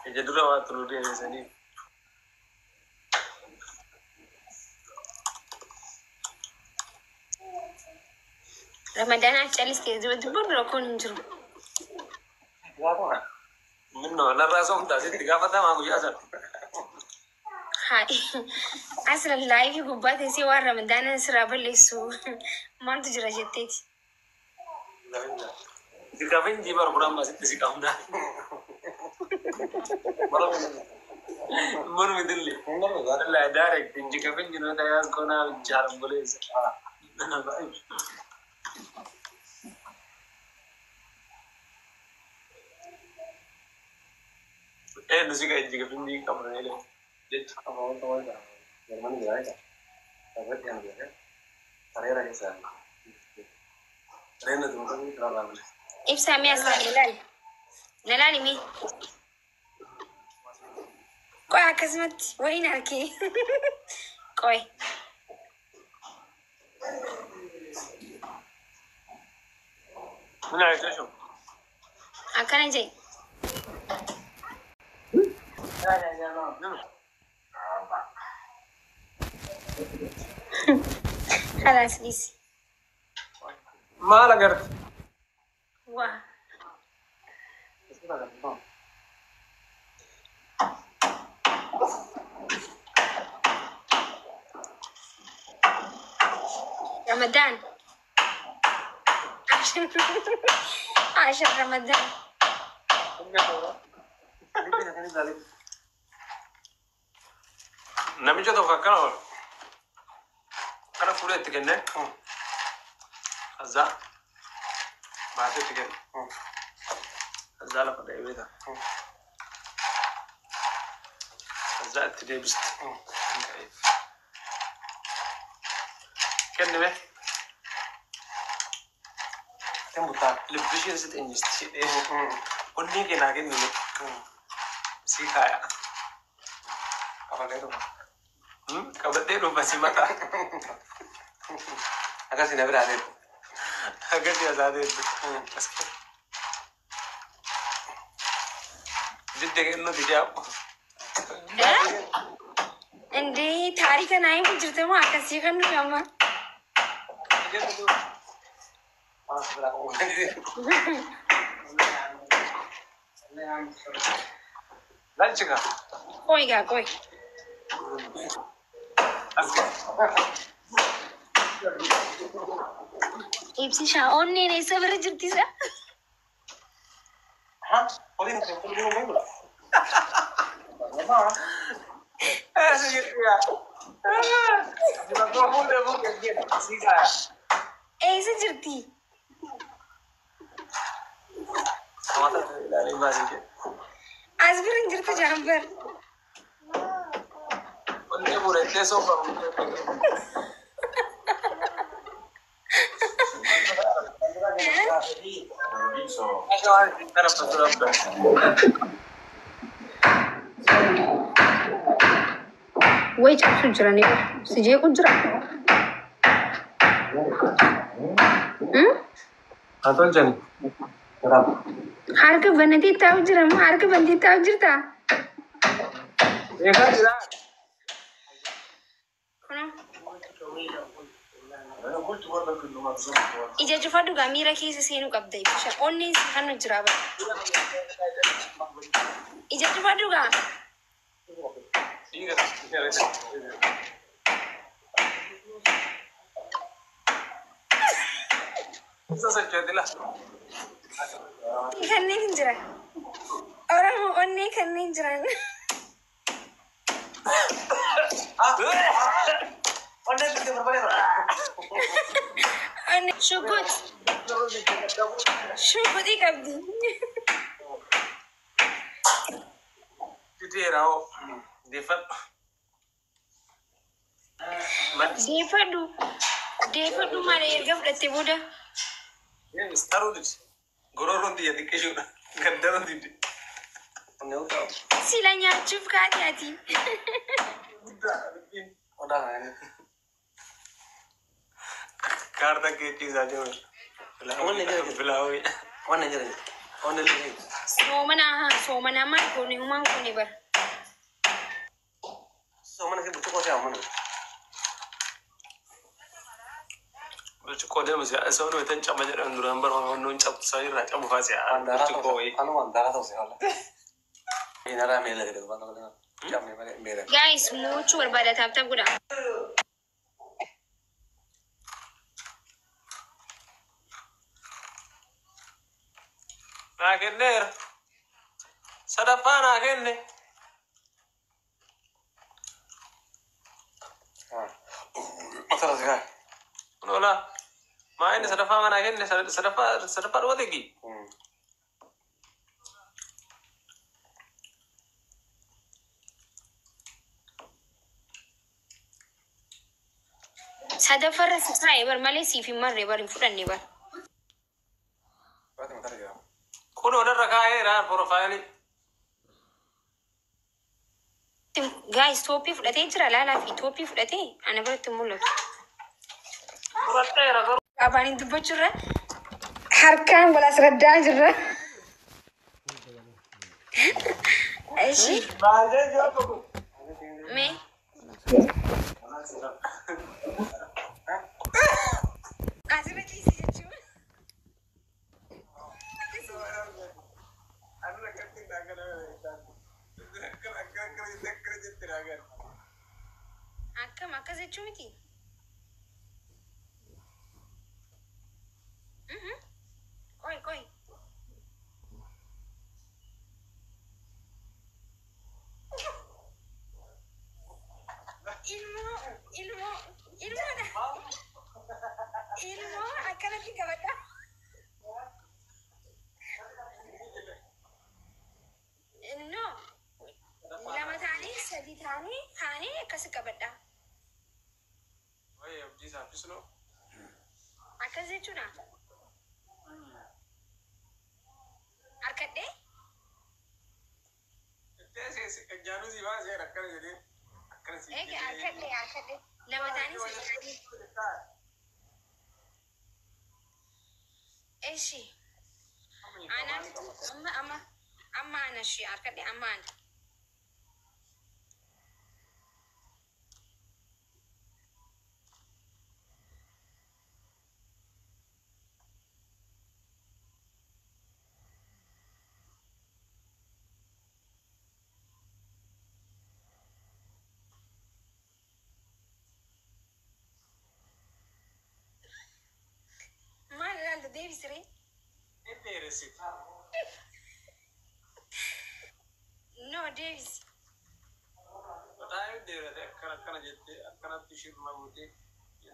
Ija dura waa turu deebisanii. Ramadaanaaf callistee dubbannu rakkoon hin jiru. Minnoo narraa soomtaa sitti gaafatamaa guyyaa sana. Haadhi asirra live gubbaa teessee waan Ramadaana sirraa balleessu maaltu jira jetteeti. Si kafin jibar kudhan asitti si qabna. Mormi dilli. Wallahi direct inji kafin jiru ta yaas kona jaaran buleessa. Eh nu si ka inji kafin ji qabna ele. Jecha. Ibsaa mee as laali laali. Na laali mee. Qoy akkasumatti wayiin harkee. Qoy. Muna jechuun. Akkana jee. Khalaas dhiisi. Maal agarte? Waa. Ramadaan. Ashir Ramadaan. Namicha tokko akkana oolu. Akkana fuudhee itti kennee. Azaa baasee itti kenne. Azaa lafa dha'ee beektaa. Azaa itti deebiste. Kenni mee. Lubbi isheen si xinjisti jedhee. Onnee kee naa kenni mee. Si kaaya. Qabadhee dhufa si mataa. Akkasii na biraa deemu. Akkasii asaa deemtu. Didde kennu didee abbo. Indee taarika naa himu jirta moo akkasii kan nuyi amma? Laalchika. Qoy gaa qoy. Ibsishaa onneen eessa bira jirti isa? Eessa jirti? As bira hin jirtu jaambar. Onnee burettee soba. Way cabsu jiranii si jeequ jira. Haa tolchani. Harka banatee taa'u jira moo harka bantee taa'u jirta? Eegaa jira. Kunoo. Ija cufaa dhugaa miira keessa seenuu qabda ibsisha. Onneen si hannu jira bara. Ija cufaa dhugaa. Isa sochooti la. Kanneen hin jiran. Oromoo onnee kanneen jiran. Onnee shuggut. Shugguxii qabdi. Dideera hoo. Deeffadhu. Deeffadhu. Deeffadhu malee erga fudhattee booda. Taruu didi. Gororoon xiyya xiqqishuudha. Gaddaruun didi. Sila nyaachuuf kaate ati. Kaartaa kee ciisaa jiru. Wanni jira. Bilaawii. Wanni jira. Onnellee. Soomana haa soomana maal goone humaan goone bara. Soomana fi burcuqqoo si'a mana. Burcuqqoo deemu si'a isa hunduu itti caba jedhan duraan bara honnoon cabu san irraa cabu faa si'a burcuqqoo wayii. Anuma daaraa ta'u si'a wala. Inarraa meela jedhu waan tokko cabne malee meela. Guys, mo'achuu barbaada tap tap godha. Naa kenneera. Sadaffaa naa kenne. Otara sigaa. Kun ola. Maa inni sadaffaa naa kenne sadaffaa sadaffaa dhuma tegi. Sadaffaarra si taa'e bar malee siif hin marre bar hin fudhanne bar. Baati matara jira. Kun olarra kaa'eera profaayilii. Guys, tooppii fudhatee jira laalaa fi tooppii fudhatee ana biratti hin mul'atu. Fudhadheera garuu. Afaaniin dubbachuurra harkaan wal asraddaa jirra. Ishi mee asirra ciisi jechuun. Akkam akkas jechuu miti. Qoy qoy. Ilmoo ilmoo ilmoodha. Ilmoo akkanatti qabadha. No. Lama taanee sadi taanee taanee akkas qabadha. Wayii abdii saaffisnoo. Akkas jechuudha. Harkadhee Jaanuu si baasee akkana jedhee akkana si eege harkadhee harkadhee lama taanee sadi taanee. Eshi anaan amma amma amma ana shi harkadhee amma ana. Maal ilaalta deebisiree? Dheeressiti. No deebisi. Baay'ee dheerate akkana akkana jettee akkanatti shirma gootee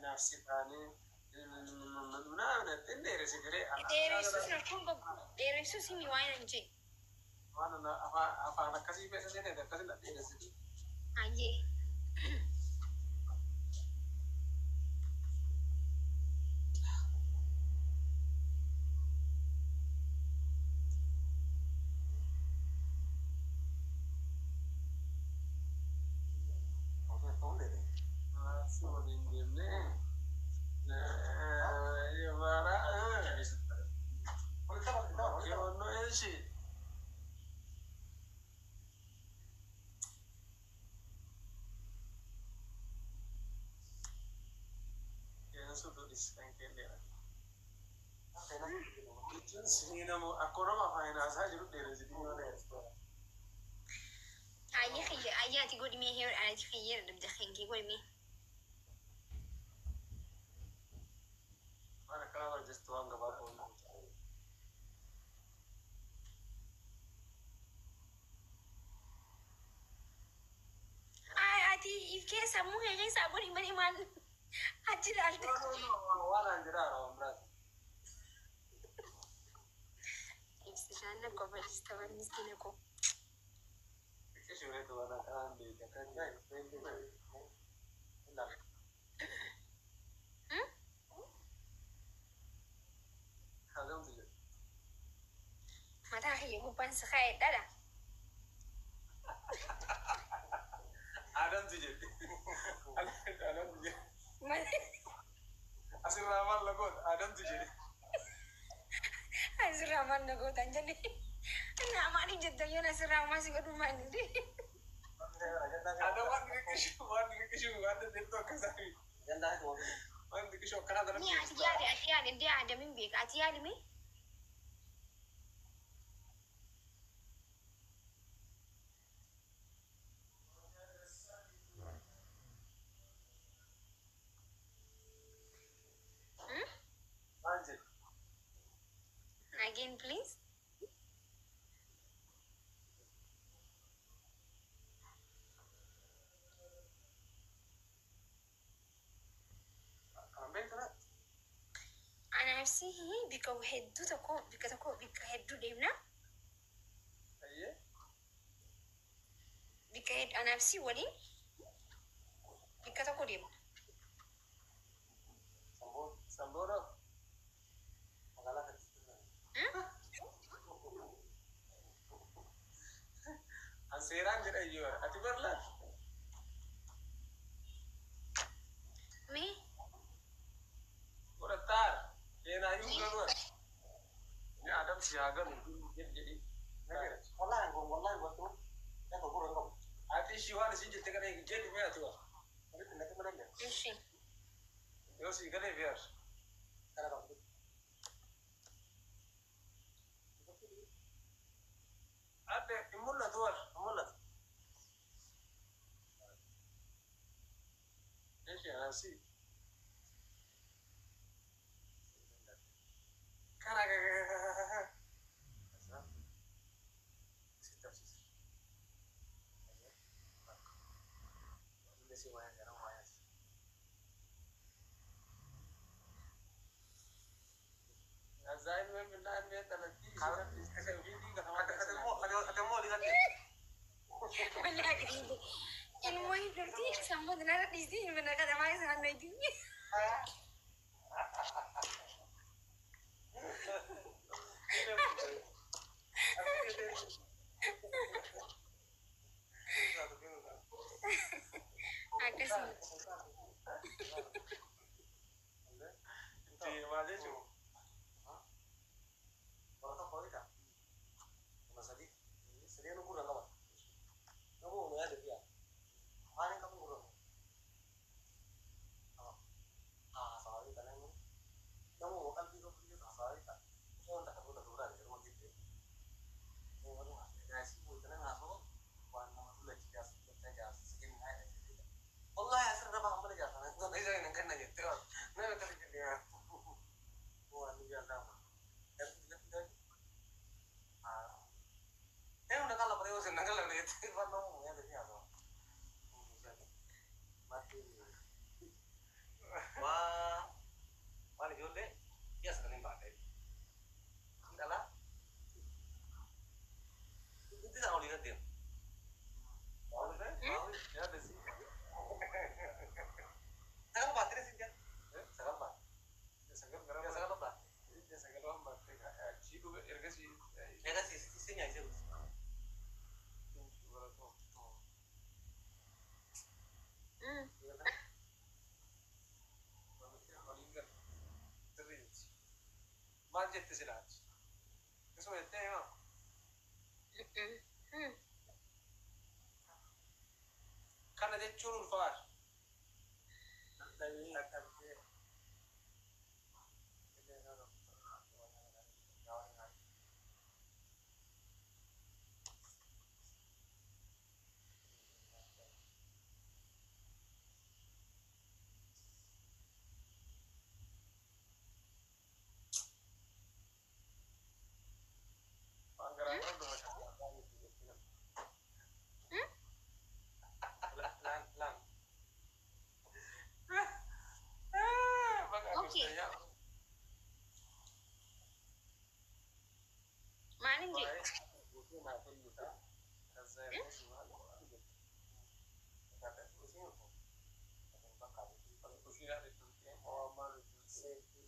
naaf si taanee naaf dheeressiti ree. Dheeressuus rakkoon qabu. Dheeressuus himi waan hin jee. Waan afaan akkasii keessa seenee akkasii dheeressiti. Ayyee. Si waliin deemnee eshi. Jechuun seenamu akkuma nama afaan haasaa jiru dheeressiti malee. Ayyee xiyya ayyee ati godhi mee heer ati xiyyeera dabda kee godhi mee. Waan akkanaa hojjetu waan gabaabaa. Ay ati if keessa sammuu kee keessaa godhi malee maal achi ilaalte. Waan an jedhaa waan biraati. Ibsishaan na qofaachista bar miskiina koo. Xiqqeessuureetu waan akkanaan beeka. Kan Hagamtu jedhu. Mataa kiyya gubbaan si kaa'e dhadha. Adamtu jedhe. Adamtu jedhe. Asirraa maal lagoota? Adamtu jedhe. Asirraa maal na gootan jenne. Naa maaliif jetta yoon asirraa maal si godhu maal inni. Ada waan xixiqqishuu waan xixiqqishuu waan deddeebitu akka isaanii. Waan xixiqqishuu akkanaa kana. Ni ati yaali ati yaali indee aadamin beeka ati yaali mee. Maal jedhu? Again please. Kanan beektu laata? Anaafsi bika hedduu tokko bika tokko bika hedduu deemna. Ayyee. Bika hedduu anaafsi waliin bika tokko deemna. Samboora. Hmm? An seeraan jedha iyyuu ati bar laata? Mee Godhattaa seenaayyuu garuu ati. Ni Adam si haa galu jedhi. Ati ishii waan isin jette kana jedhu mee ati waa. Ishi. Yoo sii galee fi yaar. Adde hin mul'atu war hin mul'atu. Ishi anasi. Kana Wallahi ilmoo hin turti sammuu nara dhiisti ilma na katamaa isaan na itti. Akkasuma. Maal jechuun? Maal jette silaati? Akkasuma jettee himaa? Kana jechuun ulfaata. Waan garaa qabdu Laan laan. Okay. Maalin jedhe?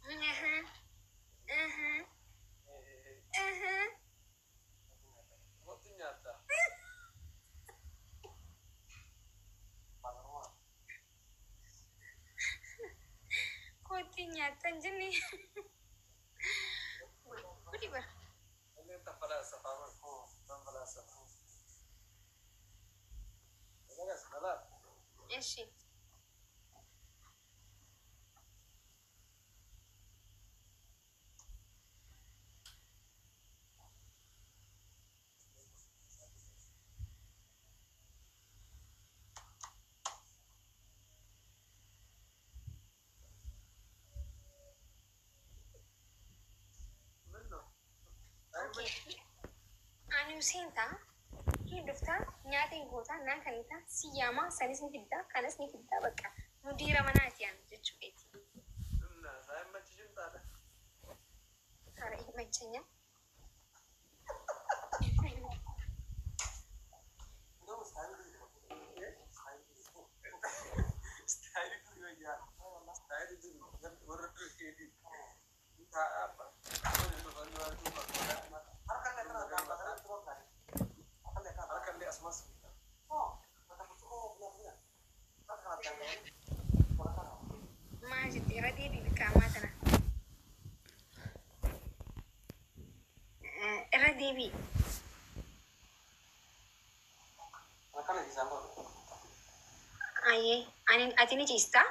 Mhm. Mhm. Mhm. Nyaata. Kootti nyaattan jenne. Kuli bara. Eshi. Okay. Ani seentaa hin dhuftaa, nyaata hin gootaa, naan kan hitaa si yaamaa, sanis ni fiddaa, kanas ni fiddaa, bakka mudiira manaati aan jechuudha. Hara imachanya. Maal jette? Irra deebii bikka ammaa tana. Irra deebii. Ayyee, ani ati ni ciistaa?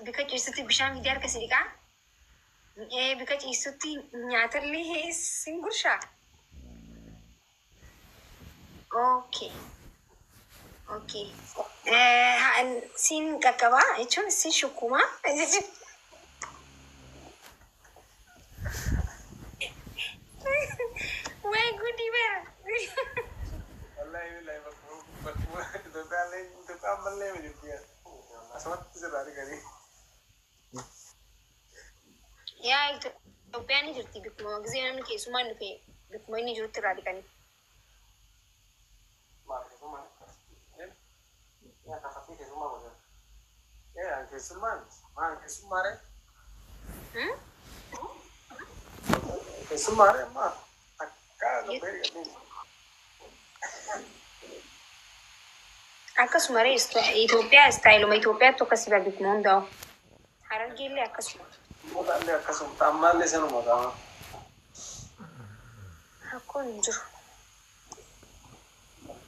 Bika ciistutti bishaan fidee harka si dhiqaa? Bika ciistutti nyaatallee sin gurshaa? Okay. Okay. Siin qaqqabaa jechuun sin shukkumaa jechuun. Way gudii bara. Wallahi billahi, bakkuma Itoophiyaallee Itoophiyaan mallee miti asumatti sirraa dhiqanii. Yaa, Itoophiyaan ni jirti, bikkuma gisee namni keessumaan dhufe bikkuma inni jirutti irraa dhiqanii. Maal keessummaan? Yaa, kafatii keessummaa godhan. Yaa, keessummaan maal keessummaa ree? Hmm? Keessummaa ree ammaa akka Itoophiyaa dhiqanii. Akkasuma ree, Itoophiyaa istaayiluma Itoophiyaatti akkasii bar bikkuma hundaa'u. Harargeellee akkasuma. Mootaallee akkasuma, ammaallee sanuma qaama. Rakkoon hin jiru.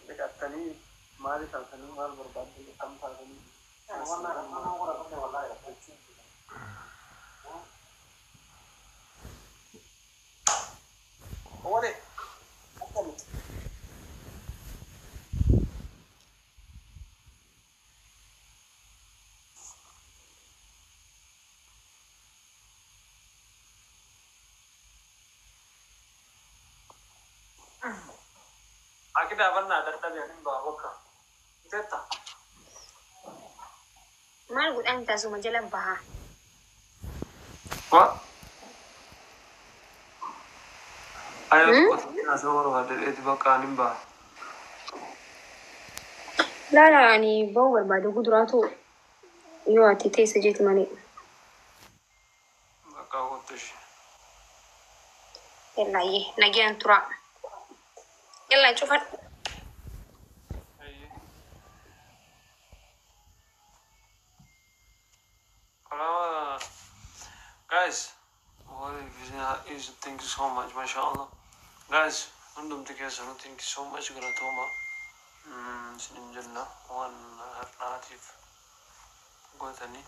Dhiqattanii maali taatanii, maal barbaaddanii, akkam taatanii. Wale akkamitti? Akida bannaa dadhabe, anin baa bakka. Teetta. Maal godhaan taasuma jala bahaa? Wa? Ayo tokko asuma barbaadde dheeti, bakka anin baa. Laala, ani bahuu barbaadu guduraatu yoo ati teessa jeeti malee. Bakka kottu ishee. Yallaayyee, nagaan turaa. Yallaa, cufadhu. Ayyee. Kalama guys, what is, thank you so much, mashallah. Guys, hundumti keessanuu thank you so much, galatooma. Isinin jenna waan har'aatiif gootanii.